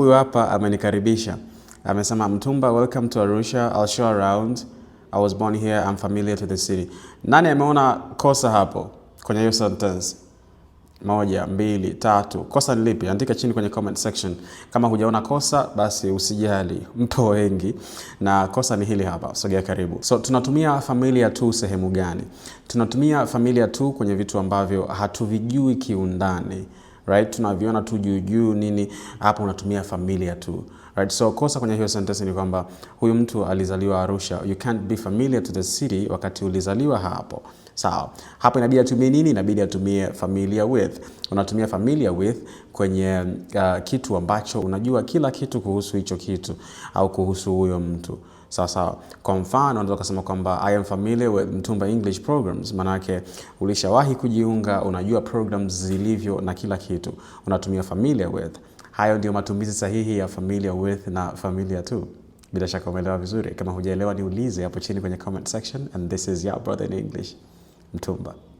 Huyu hapa amenikaribisha, amesema, "Mtumba, welcome to Arusha. I'll show around. I was born here. I'm familiar to the city." Nani ameona kosa hapo kwenye hiyo sentence? Moja, mbili, tatu. Kosa ni lipi? Andika chini kwenye comment section. Kama hujaona kosa, basi usijali, mpo wengi. Na kosa ni hili hapa, sogea karibu. So tunatumia familiar to sehemu gani? Tunatumia familiar to kwenye vitu ambavyo hatuvijui kiundani, right? Tunaviona tu juu juu nini, hapo unatumia familiar to, right? So kosa kwenye hiyo sentence ni kwamba huyu mtu alizaliwa Arusha. You can't be familiar to the city wakati ulizaliwa hapo. Sawa. Hapo inabidi atumie nini? Inabidi atumie familiar with. Unatumia familiar with kwenye kitu ambacho unajua kila kitu kuhusu hicho kitu au kuhusu huyo mtu. Sawa sawa. Kwa mfano, unaweza kusema kwamba "I am familiar with Mtumba English programs." Maanake ulishawahi kujiunga, unajua programs zilivyo na kila kitu. Unatumia familiar with. Hayo ndio matumizi sahihi ya familiar with na familiar to. Bila shaka umeelewa vizuri. Kama hujaelewa, niulize hapo chini kwenye comment section. And this is your brother in English, Mtumba.